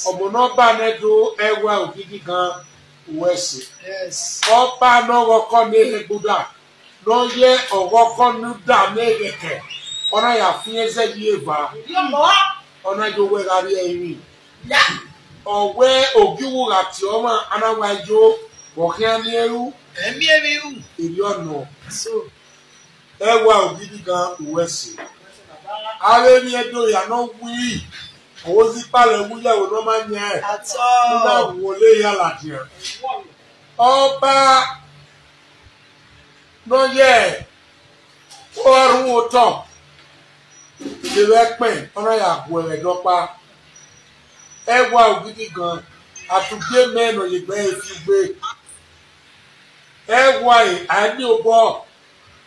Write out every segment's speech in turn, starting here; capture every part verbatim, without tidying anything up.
Ọmọ ne ọba nẹ do, ẹwa ogidigan, uwẹ ẹse. Ọba ne ọghọkọ ne ehe gbuda, ne ọ ye ọghọkọ ne uda ne eghẹkẹ, ọ na ya fian ẹzẹ yi eva, ọ na ye owẹ gha rrie ẹrinmwi. Ọ wẹ ogie uwu gha tie ọmwa, a na wa yo vbe ọ khian miẹn ru, Ẹ miẹn emwi ru. Erriọ nọ. Ẹwa ogidigan, uwẹ ẹse. Avbe emwi Ẹdo hia ne ọ wiri, ọ wo zẹ ikpalẹ wu ye ẹvbo ne ọ ma yan, Atọ. U na wọlọ ehe ladian. Ọba ne ọ ye ọrhunmwu otọ, kevbe ẹkpẹn, ọ na ya gu ẹmwẹ dọkpa. Ẹwa ogidigan, atugie mẹ ne ọ ye egbe ẹre fi ugbe. Ẹwa ẹre, a i miẹn obọ,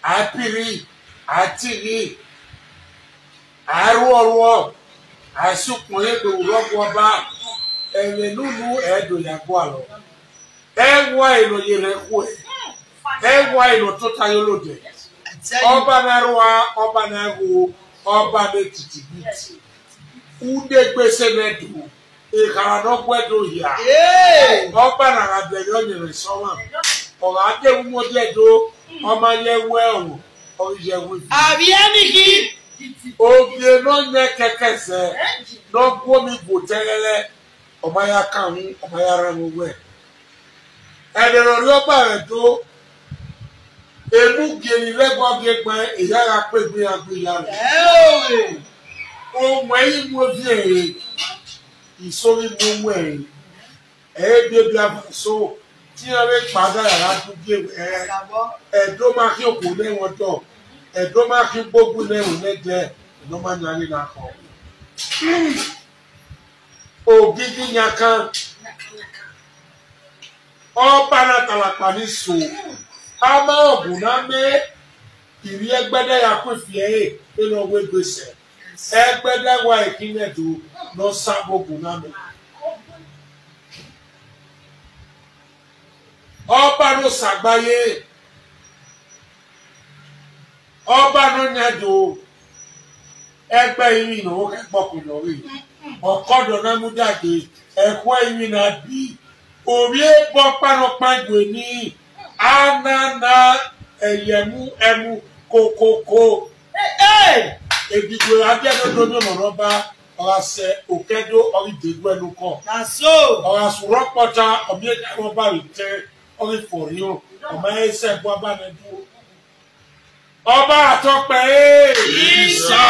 a i pirri, a i tighi, a i rhuọrhuọ, a i si ukpọn ye egbe vbe urọgho ọba, ẹmwẹ ne unu ẹ i do ya gualọ. Ẹwa ẹre ne ọ ye rhẹn khuẹ, ẹwa ẹre ne ọ tota ye olodẹ. Ọba na rua, ọba na gho, ọba ne titi biti. Udegbe sẹ nẹ do, ekhara ne ọ guẹ do hia. Ọba na gha dẹghe ọyẹnmwẹ sẹ ọmwa, ọ gha de vbe umuodiẹ do, ọ ma ye ẹwu ẹrọnmwọ, ọ ghi ye ẹwu ivbi. Avbiẹ ni khin. Ovie ne ọ yan kẹkẹ zẹ, ne ọ gu omi gu otẹghẹlẹ, ọ ma ya kan wu, ọ ma ya rhan vbe owẹ. Ẹdẹ ne ọ rhie ọba mwẹ do, emu gie ni vbe ẹgbẹ ọghe egbe, eya gha kpe egbe iran gbe iyare. Ẹo, owẹ i mu ovie ẹre, iso ghi mu owẹ ẹre. Ẹ i biẹ biẹ avan eso, te iran vbe kpa da ya gha du gie wẹ, Ẹdo ma khian okhuo ne ẹmwẹ ọdọ, Ẹdo ma khian ugbogbu ne ẹmwẹ nẹdẹ, ne ọ ma yan ghe ne akhọ. Ogigi yan kan, ọba na talakpa ni so, a ma rẹn ọgua na mẹ, ivbi ẹgbẹdẹ ya khuifi ẹre, vbene ọ wegbe sẹ. Ẹgbẹdẹ wa ẹre khin mwẹ do ne ọ sa vbe ogun na mẹ. Ọba ne Osagbaye, ọba ne ọ yan do, ẹgbẹe emwi ne ọ khẹ gbọkun ne ọ rre. Ọkọdọ na mudia dee, ẹkhuẹ emwi na bi, ovbi ebe ọkpa ne ọ kpan gue ni, a na na ẹyẹmu ẹmu kokoko. Egigue gha biẹ ne ọ do miẹn ọmọ ne ọba, ọ gha sẹ okẹdo, ọ ghi de guẹ ne ukọ. Na so. Ọ gha sẹ urhọkpọta, ọ miẹn ẹdẹ ọba vbe tẹn, ọ ghi fo rhiọn, ọ ma he sẹ ẹguae ọba nẹ do. Ọba ra tọ kpẹre. Isa.